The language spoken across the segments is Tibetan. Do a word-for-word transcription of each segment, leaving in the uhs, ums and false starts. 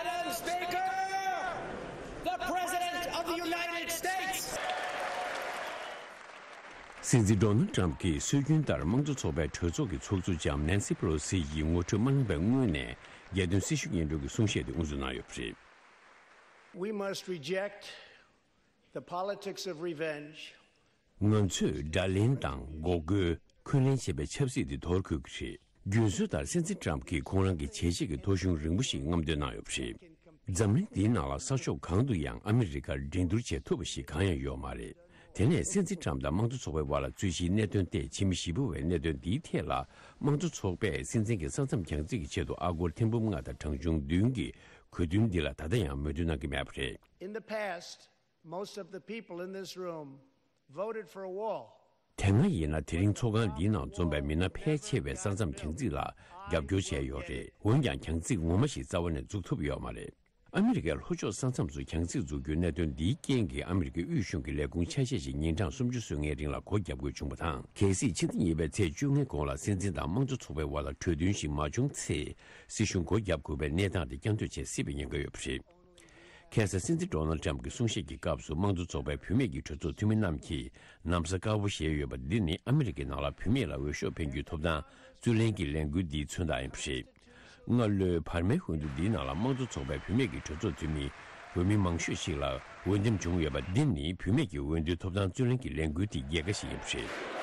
Madam Speaker, the President of the United States. སྲིད་འཛིན་ཌོ་ནལ་ཊམ་གྱིས་སྲོལ་རྒྱུན་ལྟར་དམངས་གཙོ་ཚོགས་པའི་གྲོས་ཚོགས་ཀྱི་ཚོགས་གཙོ་ལྕམ་ནན་སི་པེ་ལོ་སི་ཡིས་ངོ་སྤྲོད་མ་གནང་བའི་སྔོན་ནས། རྒྱལ་དོན་སྲི་ཞུ་སྙན་སྒྲོན་གྱི་གསུང་བཤད་དེ་དབུ་འཛུགས་གནང་ཡོད་པ་རེད། We must reject the politics of revenge. ང་ཚོས་དགྲ་ལན་དང་འགོག་རྒོལ། འཁོན་ལན་བྱེད་པའི་ཆབ་སྲིད་དེ་དོར་དགོས་ཀྱི་རེད། རྒྱུན་སྲོལ་ལྟར་སྲིད་འཛིན་ཊམ་གྱིས་ཁོང་རང་གི་བྱས་རྗེས་ཀྱི་ཐོ་གཞུང་རིང་པོ་ཞིག་རྔམ་འདོན་གནང་ཡོད་པ་རེད། འཛམ་གླིང་འདིའི་ནང་ལ་ས་ཕྱོགས་གང་དུ་ཡང་ཨ་མི་རི་ཀར་འགྲན་བསྡུར་བྱེད་ཐུབ་པ་ཞིག་གང་ཡང་ཡོད་མ་རེད། དེ་ནས་སྲིད་འཛིན་ཊམ་དང་དམངས་གཙོ་ཚོགས་པའི་དབར་ལ་རྩོད་གཞིའི་གནད་དོན་ཏེ། ཕྱི་མི་ཞེ་པོ་བས་གནད་དོན་འདིའི་ཐད་ལ། དམངས་གཙོ་ཚོགས་པས་སྲིད་འཛིན་གྱི་ས་མཚམས་རྒྱང་རྩིས་ཀྱི་ཆེད་དུ་ཨ་སྒོར་ཐེར་འབུམ་ལྔ་དང་གྲངས་ཆུང་བདུན་གྱི་གོ་དོན་འདི་ལ་ད་ལྟ་ཡང་མོས་མཐུན་གནང་གི་མེད་པ་རེད། In the past, most of the people in this room voted for a wall. དེ་སྔ་ཡིན་ན་དེ་རིང་ཚོགས་ཁང་འདིའི་ནང་འཛོམས་པའི་མི་སྣ་ཕལ་ཆེ་བས་ས་མཚམས་རྒྱང་རྩིས་ལ་རྒྱབ་སྐྱོར་བྱས་ཡོད་རེད། འོན་ཀྱང་རྒྱང་རྩིས་ངོ་མ་ཞིག་རྩ་བ་ནས་འཛུགས་ཐུབ་ཡོད་མ་རེད། ཨ་མི་རི་ཀའི་ལྷོ་ཕྱོགས་ས་མཚམས་སུ་རྒྱང་རྩིས་འཛུགས་རྒྱུའི་གནད་དོན་འདིའི་རྐྱེན་གྱིས་ཨ་མི་རི་ཀའི་དབུས་གཞུང་གི་ལས་ཁུངས་ཆ་ཤས་ཤིག་ཉིན་གྲངས་སུམ་ཅུ་སོ་ལྔའི་རིང་ལ་སྒོ་བརྒྱབ་དགོས་བྱུང་བ་དང་། གལ་སྲིད་ཕྱི་ཟླ་གཉིས་པའི་ཚེས་བཅོ་ལྔའི་གོང་ལ་སྲིད་འཛིན་དང་དམངས་གཙོ་ཚོགས་པའི་དབར་ལ་གྲོས་མཐུན་ཞིག་མ་བྱུང་ཚེ། སྲིད་གཞུང་སྒོ་བརྒྱབ་དགོས་པའི་གནས་སྟངས་དེ་བསྐྱར་ཟློས་བྱེད་སྲིད་པའི་ཉེན་ཁ་ཡོད་པ་རེད། ཁ་སང་སྲིད་འཛིན་ཌོ་ནལ་ཊམ་གྱི་གསུང་བཤད་ཀྱི་སྐབས་སུ་དམངས་གཙོ་ཚོགས་པའི་བུད་མེད་ཀྱི་གྲོས་ཚོགས་འཐུས་མི་རྣམས་ཀྱིས་ན་བཟའ་དཀར་པོ་བཞེས་ཡོད་པ་འདི་ནི་ཨ་མི་རི་ཀའི་ནང་ལ་བུད་མེད་ལ་འོས་ཤོག་འཕེན་རྒྱུའི་ཐོབ་ཐང་རྩོད་ལེན་གྱི་ལས་འགུལ་འདིའི་མཚོན་རྟགས་ཡིན་པ་རེད། སྔ་ལོའི་བར་མའི་འོས་བསྡུ་འདིའི་ནང་ལ་དམངས་གཙོ་ཚོགས་པའི་བུད་མེད་ཀྱི་གྲོས་ཚོགས་འཐུས་མི་འོས་མི་མང་ཤོས་ཤིག་ལ་འོས་འདེམས་བྱུང་ཡོད་པ་འདི་ནི་བུད་མེད་ཀྱི་འོས་བསྡུའི་ཐོབ་ཐང་རྩོད་ལེན་གྱི་ལས་འགུལ་དེའི་རྒྱལ་ཁ་ཞིག་ཡིན་པ་རེད།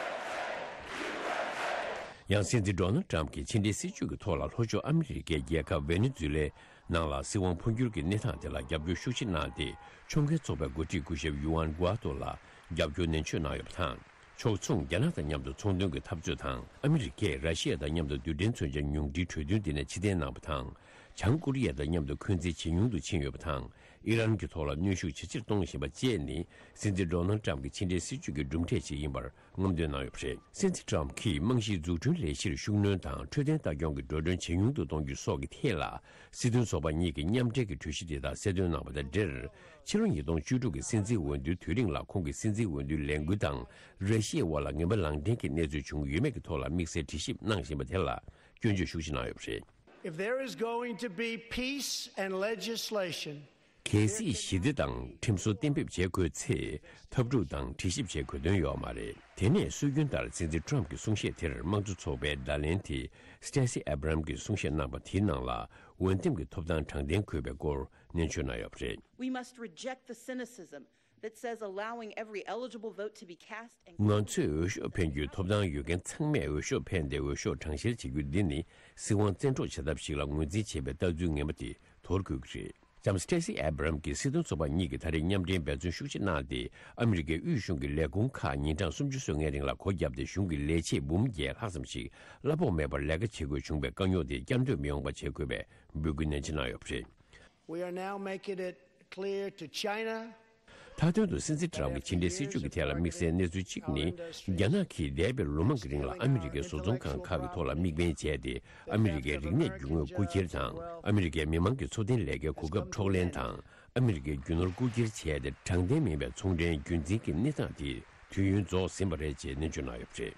ཡང་སྲིད་འཛིན་ཌོ་ནལ་ཊམ་གྱིས་ཕྱི་འབྲེལ་སྲིད་ཇུས་ཀྱི་ཐོག་ལ་ལྷོ་ཕྱོགས་ཨ་མི་རི་ཀའི་རྒྱལ་ཁབ་ཝེ་ནེ་ཛུ་ལའི་ནང་ལ་སྲིད་དབང་འཕོ་འགྱུར་གྱི་གནས་སྟངས་དེ་ལ་རྒྱབ་སྐྱོར་ཤུགས་ཆེ་གནང་སྟེ། ཕྱོགས་འགལ་ཚོགས་པའི་འགོ་ཁྲིད་སྐུ་ཞབས་ཡུ་ཝན་གུ་ཨ་ཏོ་ལ་རྒྱབ་སྐྱོར་ནན་བརྗོད་གནང་ཡོད་པ་དང་། ཕྱོགས་མཚུངས་རྒྱ་ནག་དང་མཉམ་དུ་ཚོང་དོན་གྱི་འཐབ་རྩོད་དང་། ཨ་མི་རི་ཀས་ར་ཤི་ཡ་དང་མཉམ་དུ་རྡུལ་ཕྲན་མཚོན་ཆ་ཉུང་འཕྲིའི་གྲོས་མཐུན་དེ་ནས་ཕྱིར་འཐེན་གནང་བ་དང་། བྱང་ཀོ་རི་ཡ་དང་མཉམ་དུ་འཁོན་འཛིན་ཇེ་ཉུང་དུ་ཕྱིན་ཡོད་པ་དང་། ཨི་རན་གྱི་ཐོག་ལ་གནོན་ཤུགས་ཇེ་ཆེར་གཏོང་བཞིན་པ་བཅས་ནི་སྲིད་འཛིན་ཌོ་ནལ་ཊམ་གྱི་ཕྱི་འབྲེལ་སྲིད་ཇུས་ཀྱི་གྲུབ་འབྲས་ཤིག་ཡིན་པར་རྔམ་འདོན་གནང་ཡོད་པ་རེད། སྲིད་འཛིན་ཊམ་གྱིས་རྨང་གཞིའི་འཛུགས་སྐྲུན་ལས་གཞིར་ཤུགས་སྣོན་དང་འཕྲོད་བསྟེན་ལྟ་སྐྱོང་གི་འགྲོ་གྲོན་ཇེ་ཉུང་དུ་གཏོང་རྒྱུ་སོགས་ཀྱི་ཐད་ལ། སྲིད་དོན་ཚོགས་པ་གཉིས་ཀྱི་མཉམ་འབྲེལ་གྱི་གྲོས་གཞི་དེ་དག་གསལ་སྟོན་གནང་བ་དང་འབྲེལ། ཕྱི་ལོ་ཉིས་སྟོང་བཅུ་དྲུག་གི་སྲིད་འཛིན་འོས་བསྡུའི་དུས་རིང་ལ་ཁོང་གིས་སྲིད་འཛིན་འོས་བསྡུའི་ལས་འགུལ་དང་། ར་ཤི་ཡའི་དབར་ལ་ངན་པ་ལངས་འདྲེན་གྱི་གནས་ཚུལ་བྱུང་ཡོད་མེད་ཀྱི་ཐོག་ལ་དམིགས་བསལ་དྲི་ཞིབ་གནང་བཞིན་པ་དེ་ལ་སྐྱོན་བརྗོད་ཤུགས་ཆེ་གནང་ཡོད་པ་རེད། If there is going to be peace and legislation, གལ་སྲིད་ཞི་བདེ་དང་ཁྲིམས་བཟོ་གཏན་འབེབས་བྱེད་དགོས་ཚེ། འཐབ་འཁྲུག་དང་དྲི་ཞིབ་བྱེད་དགོས་དོན་ཡོད་མ་རེད། དེ་ནས་སྲོལ་རྒྱུན་ལྟར་སྲིད་འཛིན་ཊམ་གྱི་གསུང་བཤད་དེར་དམངས་གཙོ་ཚོགས་པའི་བརྡ་ལན་དེ། སི་ཊེ་སི་ཨེ་བྷི་རམ་གྱིས་གསུང་བཤད་གནང་པ་དེའི་ནང་ལ། འོས་འདེམས་ཀྱི་ཐོབ་ཐང་དྲང་བདེན་དགོས་པའི་སྐོར་ནན་བརྗོད་གནང་ཡོད་པ་རེད། We must reject the cynicism that says allowing every eligible vote to be cast and ང་ཚོས་འོས་ཤོག་འཕེན་རྒྱུའི་ཐོབ་ཐང་ཡོད་མཁན་ཚང་མས་འོས་ཤོག་འཕེན་ཏེ་འོས་ཤོག་གྲངས་བཤེར་བྱེད་རྒྱུ་འདི་ནི་སྲིད་དབང་བཙན་འཕྲོག་བྱ་ཐབས་ཤིག་ལ་ངོས་འཛིན་བྱེད་པའི་ལྟ་ཚུལ་ངན་པ་དེ་དོར་དགོས་ཀྱི་རེད། ལྕམ་སི་ཊེ་སི་ཨེ་བྷི་རམ་གྱིས་སྲིད་དོན་ཚོགས་པ་གཉིས་ཀྱིས་ད་རེས་མཉམ་འབྲེལ་འབད་བརྩོན་ཤུགས་ཆེ་གནང་སྟེ། ཨ་མི་རི་ཀའི་དབུས་གཞུང་གི་ལས་ཁུངས་ཁག་ཉིན་གྲངས་སུམ་ཅུ་སོ་ལྔའི་རིང་ལ་སྒོ་བརྒྱབ་སྟེ། གཞུང་གི་ལས་བྱེད་འབུམ་བརྒྱད་ལྷག་ཙམ་ཞིག་གླ་ཕོགས་མེད་པར་ལས་ཀ་བྱེད་དགོས་བྱུང་བའི་དཀའ་རྙོག་དེ་བསྐྱར་ཟློས་མི་ཡོང་བ་བྱེད་དགོས་པའི་འབོད་སྐུལ་ནན་ཆེ་གནང་ཡོད་པ་རེད། We are now making it clear to China. མཐའ་དོན་དུ་སྲིད་འཛིན་ཊམ་གྱི་ཕྱི་འབྲེལ་སྲིད་ཇུས་ཀྱི་ཐད་ལ་དམིགས་བསལ་གནས་ཚུལ་གཅིག་ནི། རྒྱ་ནག་གིས་འདས་པའི་ལོ་མང་གི་རིང་ལ་ཨ་མི་རི་ཀའི་བཟོ་ཚོང་ཁང་ཁག་གི་ཐོག་ལ་དམིགས་འབེན་བྱས་ཏེ། ཨ་མི་རི་ཀའི་རིག་གནས་རྒྱུ་དངོས་རྐུ་འཁྱེར་དང་། ཨ་མི་རི་ཀའི་མི་མང་གི་འཚོ་རྟེན་ལས་ཀའི་གོ་སྐབས་འཕྲོག་ལེན་དང་། ཨ་མི་རི་ཀའི་རྒྱུ་ནོར་རྐུ་འཁྱེར་བྱས་ཏེ། དྲང་བདེན་མིན་པའི་ཚོང་འབྲེལ་རྒྱུན་འཛིན་གྱི་གནས་སྟངས་དེ་དུས་ཡུན་རྫོགས་ཟིན་པ་རེད་ཅེས་ནན་བརྗོད་གནང་ཡོད་པ་རེད།